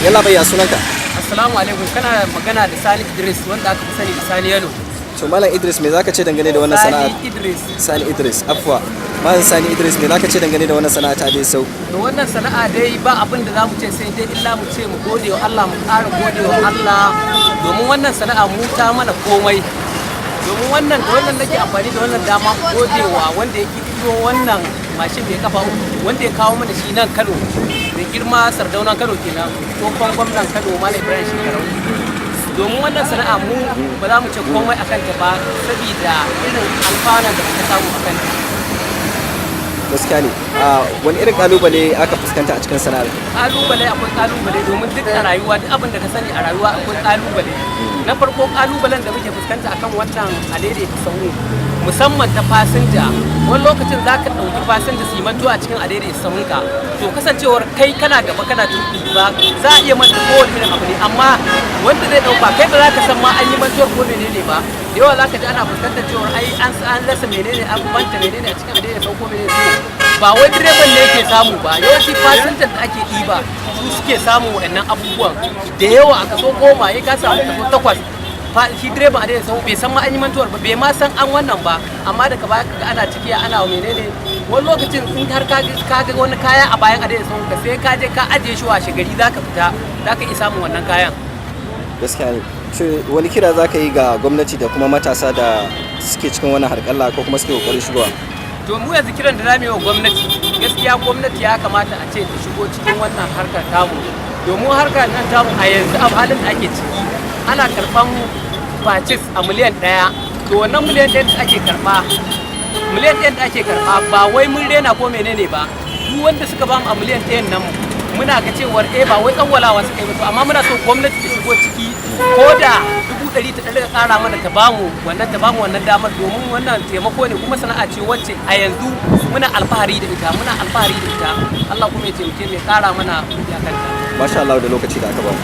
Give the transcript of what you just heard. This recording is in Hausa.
Yallabai, ya sunanka? Assalamu alaikum, kana magana da Sani Idris, wanda aka fi sani da Sani Yalo. To, Malam Idris, me zaka ce dangane da wannan sana'a? Sani Idris. Sani Idris, afwa. Malam Sani Idris, me zaka ce dangane da wannan sana'a ta dai sau? Da wannan sana'a dai, ba abin da za mu ce sai dai illa mu ce mu gode wa Allah, mu ƙara gode wa Allah, domin wannan sana'a mu ta mana komai. Domin wannan, da wannan nake amfani da wannan dama gode wa wanda ya kirkiro wannan mashin mai kafa uku, wanda ya kawo mana shi nan Kano, mai girma Sardaunan Kano kenan, tsohon gwamnan Kano, Malam Ibrahim Shekarau. Domin wannan sana'a mu ba za mu ce komai akan ta ba, saboda irin alfanan da muka samu akan ta. Gaskiya ne. Wani irin kalubale aka fuskanta a cikin sana'ar? Kalubale, akwai kalubale, domin duk a rayuwa, duk abin da ka sani a rayuwa akwai kalubale. Na farko, kalubalen da muke fuskanta akan wannan adaidaita sahu, musamman ta fasinja, wani lokacin za ka ɗauki fasinja su yi mantuwa a cikin adaidaita sahunka. To, kasancewar kai kana gaba kana tuki, ba za a iya manta kowane irin abu ne, amma wanda zai ɗauka, kai ba za ka san ma an yi mantuwar ko menene ba. Da yawa za ka ji ana fuskantar cewar ai an rasa menene, an manta menene a cikin adaidaita sahu ko menene. To, ba wai direban ne yake samu ba, yawanci fasinjan da ake ɗiba su suke samun waɗannan abubuwan. Da yawa a kaso 10, ya ka samu kaso 8 shi direban a daidai sahu bai san ma an yi mantuwar ba, bai ma san an wannan ba. Amma daga baya kaga ana ciki ana menene. Wani lokacin in har ka ga wani kaya a bayan a daidai sahu ka, sai ka je ka ajiye shi, washe gari zaka fita zaka iya samun wannan kayan. Gaskiya ne. To, wani kira zaka yi ga gwamnati da kuma matasa da suke cikin wannan harƙalla ko kuma suke kokarin shigowa? To, mu yanzu kiran da zamu yi wa gwamnati, gaskiya gwamnati ya kamata a ce ta shigo cikin wannan harkar tamu, domin harkar nan tamu a yanzu, a halin da ake ciki, ana karban facis a miliyan 1. To, wannan miliyan 1 da ake karba, miliyan 1 da ake karba, ba wai mun rena ko menene ba. Duk wanda suka bamu a miliyan 1 nan, muna ga cewar eh, ba wai tsawwalawa suka yi ba. To, amma muna so gwamnati ta shigo ciki, ko da 100,000 ta ɗaga ƙara mana, ta bamu wannan damar, domin wannan taimako ne, kuma sana'a ce wacce a yanzu muna alfahari da ita, muna alfahari da ita. Allah kuma ya taimake mu, ya ƙara mana kuɗi a kanta. Masha Allah da lokaci da aka ba mu.